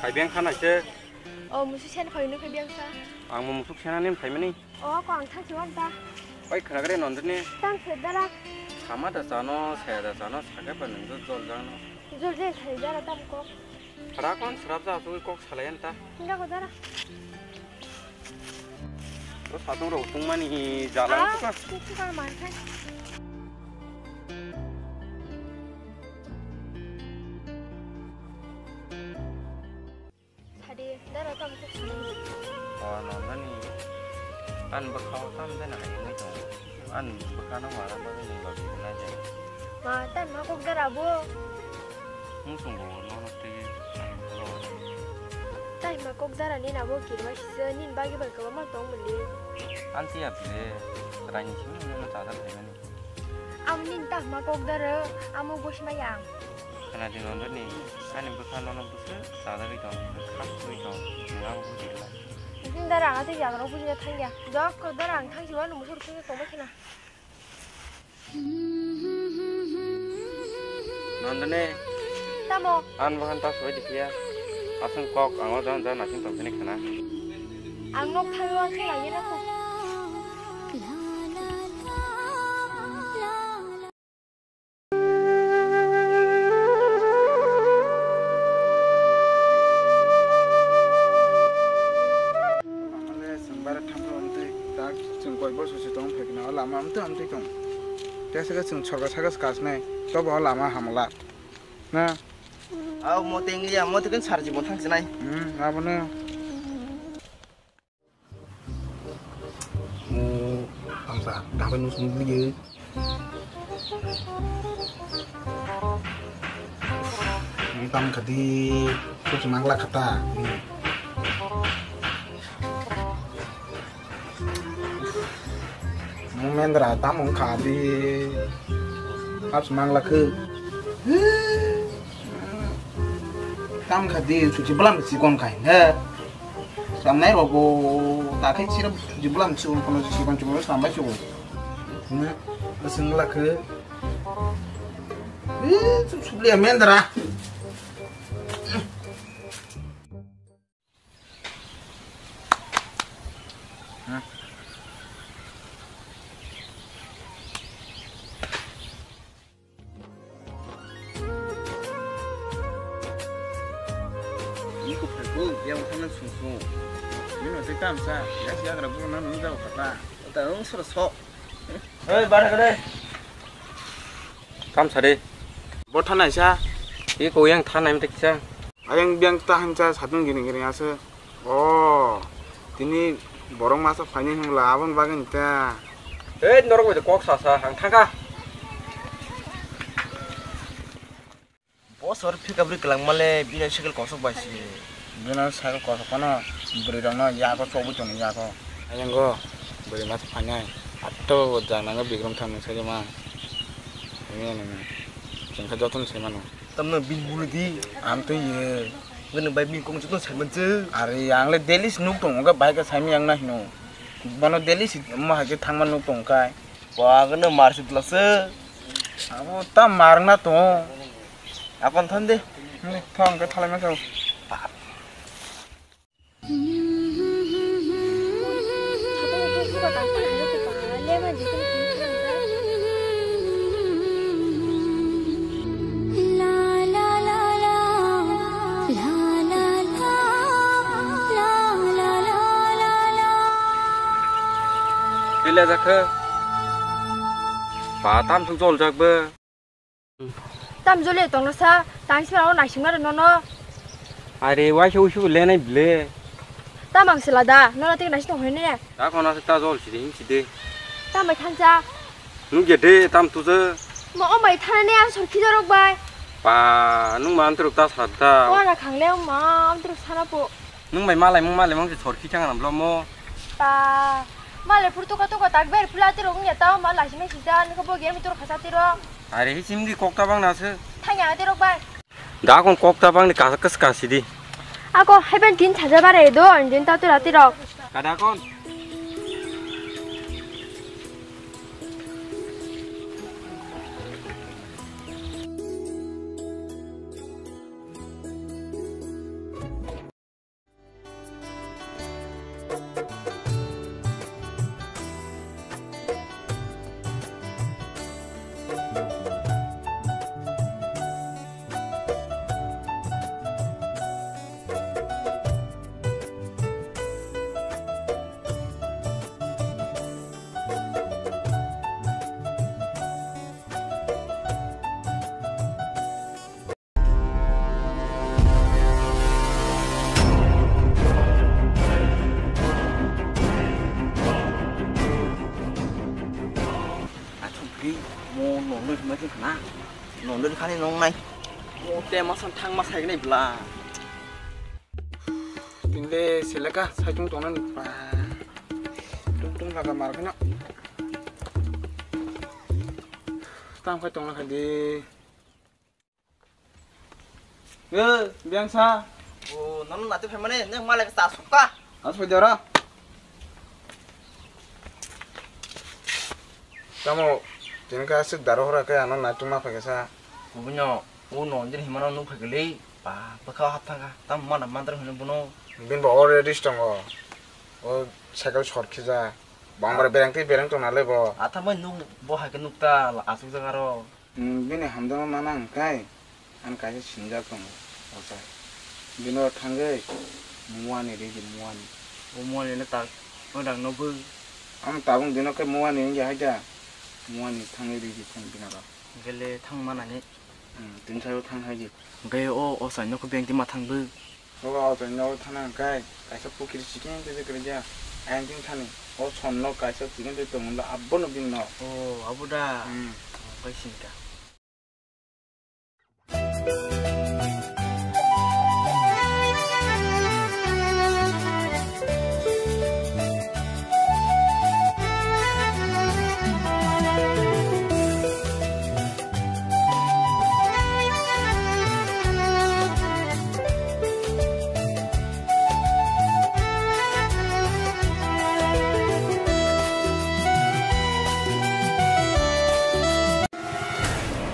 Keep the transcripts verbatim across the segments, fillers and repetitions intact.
Phai beng kha naise. O, musuk sena phai no phai beng kha. Ang mo musuk sena nim phai mani. O, ko ang thang chiwan ta. Oi, khwnagra Nandini. Tang se dara. Khama da chano, saya da chano, sakhe pa nung jol jang no. Jol je sai dara tam ko. Khara kon srap ja asugwi kok salai anta. Hinga ko dara. O satung rok tungmani jala. Ah, wngkha. Kok kok man khai. Sadi, dara tam kok salai. O Nandini. An bwkha o tam de na hai wngwi tongo. An bwkha no wara bagwi nwng lobwi rwna je. Ma, tai ma kok dara bo. Mung tongo, nono tei ang bwkha o. Tai ma kok dara ni nabo kirma sisa nin bagi bai kwbangma tong muli. Anti ya bile, raini simi nono chadar khaimani. Amo nin tak ma kok dara, amo bosma yang. Khana di Nandini, ani bwkha nono bwswk chadar wi tong, bwswk khaswi tong, nwng abo buji rwla. Dara ang tei jaga rok buji thang ya. Dok ko dara ang thang jiwa nung musur thang ya tong bai khana. Nandini. Tamo? An bahan ta soi dikhiya. Aswng kok ang o jan jan aswng tong phini khana. Ang nok thawi o ang khe lai na ko. Amle chwng bare thamsa amtwi tak chwng koi bosor se tong phaikna o lama amtwi amtwi tong. Tesa khe chwng sorkar saka se kasnai tobo o lama hamla na. Au mo tengli ya mo tekin sarji bo thangsinai. Hmm, abono. Mo tangsa, tangsa nus nus liye. Mo tang kadi, terus mangla kata. Mo mendra, tam mo kadi, terus mangla ke. Tam kadi, suci belam sikon kai, he. Samnai rogo, takhai sira jiblam si kono si kon chuklo sambai chugo. Hmm, singla khe. Eh, subliya mendra. Hmm. Iko phaikuk, yang thangna sungsung. Bini tei tamsa, gas yagra buru na nung jago kata. Ota wng soro sok. Hei, bara kade. Tamsa de. Bo thanai sa. Iko yang thanai mte kisa. Ayang biang ta hancha satung gini gini asa. O, tini borok masa phaini hwnla aboni bagwi ta. Ei, norok bai kok sa sa, ang thangkha. Bosor phika bwrwi kwlangma le bini cycle kosok bai si. Bini cycle kosok phano bwrwi rokno yago chobwi tongni yago. Ayango bwrwi masa phainai atto jang nango bikrom thang nung sai ma. Ini nung chengkha joton sai mano. Tamno bini bulu di. Am to ye. Gani bai bini kong joton sai manche. Are ang le daily si nuk tongo ga bai ka sai mi ang na hino. Bono daily si mo hai ke thangma nuk tong kai. Ba gani mar si dlase. Abo ta mar na to. Akon thon de. Ni thong ke thalai ma sao. Kile jakhe. Ba tam thung jol jak be. Tam jole tongno sa, tang sima o naisingma rw nono. Are, waisa uisu le nai ble. Tam ang sela da, nono tik naising tong hene. Ta kono se ta jol sidi, hing sidi. Tam bai thansa. Nung je de, tam tu je. Ma o mai thana ne ang sorki jorok bai. Pa, nung ma antruk ta sa da. Wa na khangle ma antruk sana po. Nung bai malai mung malai mung se sorki chang nam lo mo. Pa, malai pur tuka tuka tak ber pula tiro ngi ta ma lai sima sida nung bo ge mi tur khasa tiro. Are hi simdi kok ta bang na se. Thanya tiro bai. Da kon kok ta bang ni kasa kas kasi di. Ako heben tin chaja bare do din ta tira tiro. Kada kon. Na, nonde khani nong nai. O te masan thang ma sai nai bla. Tinde seleka saitung tongna ni pa. Tung tung laga mar khana. Tam khai tongna khai di. Eh, Biangsa. O, nono nati phaimani, neng malai ka ta sukka. As phaidara. Tamo, tini ka aswk daro hora khe ano naitung ma phaikha sa. Kubunyo, o nondir himano nuk phaikha le, ba, bwkha hap thangkha. Tam mana mandar hino bono. Bin bo already tongo. O cycle short khija. Bang bara berang tei berang tong nalai bo. Atha bai nuk bo hai khe nuk ta aswk jaga ro. Hmm, bini hamjakma mana hwnkhe, ang kaisa sinijak tongo, ochai. Bino thangwi muani ridi, muani. O muani no tak, o dang no bw. Ang tabung bino khe muani wngya haida, muani thangwi ridi thang bino rok. Hwnkhe le thang manani. Hmm, tini saio thang haidi. Hwnkhe o, ochai no khe bengti ma thang bw. Bobo auto ni nogo thana hwnkhe kaisa pukiri chikon tei kwrwi ya. Ayang tini thani o son no kaisa chikon tei tongo abono bini no. O, abo da. Hmm. Hwnkhe sini ka.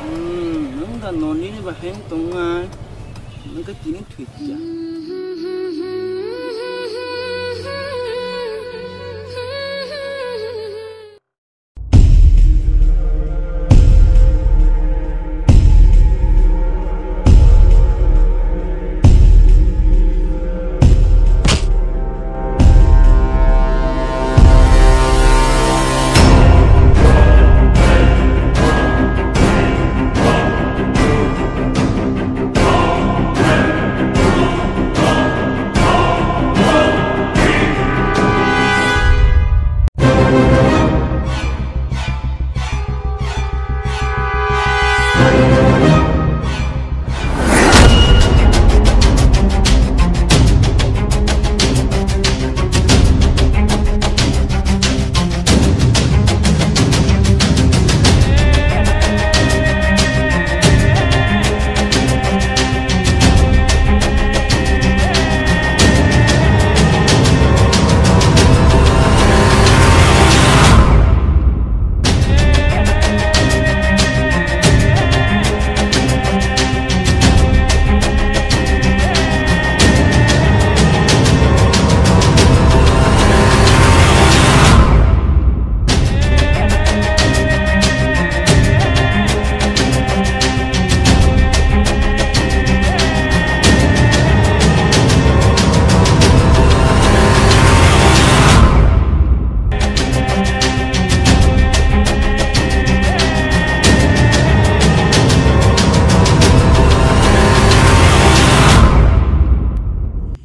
Hmm, nwng da nonini bahai wng tongnai, nwng khe tini thwi kha.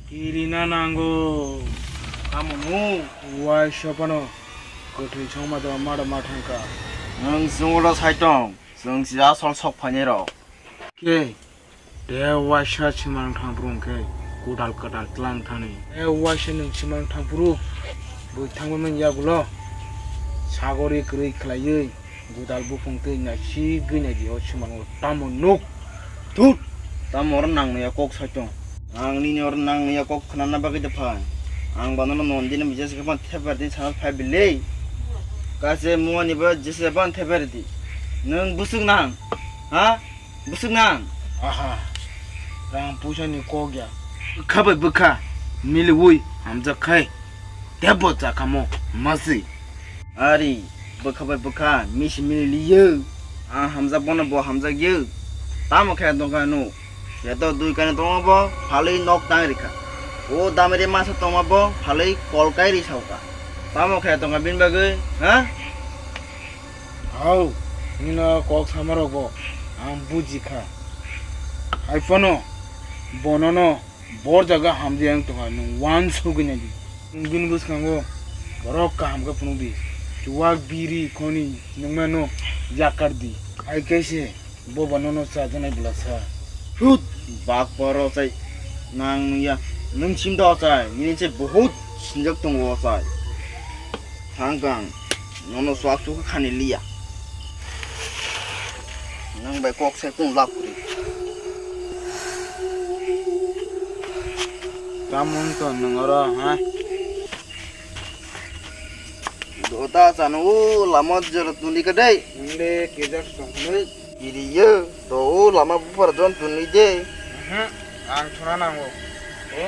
Kirina nango. Amonu. Waisa phano kwthwi songma da mada ma thangkha. Nwng chwngno saitong, chwng se asol sok phainai rok. Khe, de waisa simarwng thang phuru hwnkhe, kwtal kwtal tlang thani. De waisa nwng simarwng thang phuru, bui thangma man yagulo, sagori kwrwi khlaiwi, Godal buphang twi naisik gwi naidi o simarwng tamo nuk. Thut! Tamo oro nangmaya kok saitong. Ang nini oro nangmaya kok khnana bagwi da phai. Ang banono nondini bijak se khe ban theper din sana phai bile. Kaise muani ba jese ban theper di. Nwng bwswk nang? Ha? Bwswk nang? Aha. Rang puisa ni kok ya. Bwkha bai bwkha miliwi hamjak khai. Tebo jakamo masi. Ari, bwkha bai bwkha, misi mili liyo. Ang hamjak bono bo hamjak yo. Tamo khe tongkha no. Yato dui kani tongma bo, phalwi nok tang rikha. O damri masa tongma bo, phalwi kol kai ri sauka. Tamo khe tongkha bini bagwi, ha? Hau, nino kok sama rok bo, ang buji kha. Hai phano, bonono. Bor jaga hamjak wng tongkha, nwng uansugwi naidi. Nwng bini bwskango borok kaham khe phunukdi. Chuwak, biri, khoni, nwng mano. Jakardi. Hai kaise, boba nono chajaknai bwlasa. Hut, bak poro chai nang ya. Nwng sim da chai, nini se bahut sinjak tongo chai. Thang kang, nono swak swk khani liya. Nang bai kok sai kung lap kri. Tamung to nwng oro, ha? Dota chano o lama jora tuni ka dei. Nde kijak tongmani. Iriyo, do o lama bupar jon tuni de. Mhm, ang thuna nango. O,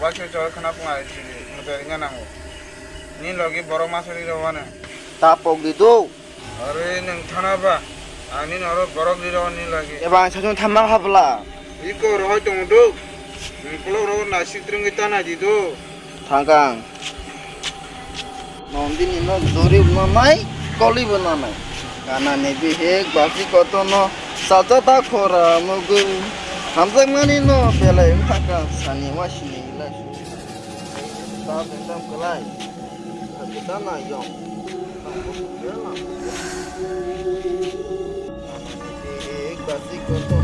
wakhe chol khana punga chini, muteringa nango. Ni logi borok masari ro wana. Ta pok di do. Are nwng thana ba, ani noro borok di ro ni logi. Eba ang sasung thamma habla. Iko rohoi tong do. Nkolok ro nasik trungwi tana di do. Thangkang. Nondini no dori bo nanai, koli bo nanai. Kanani bihik basi koto no salsa ta khora mugu. Hamjakmani no belai wngkha sani wasini ilai. Ta bendam kelai. Kita na yong. Kanani bihik basi koto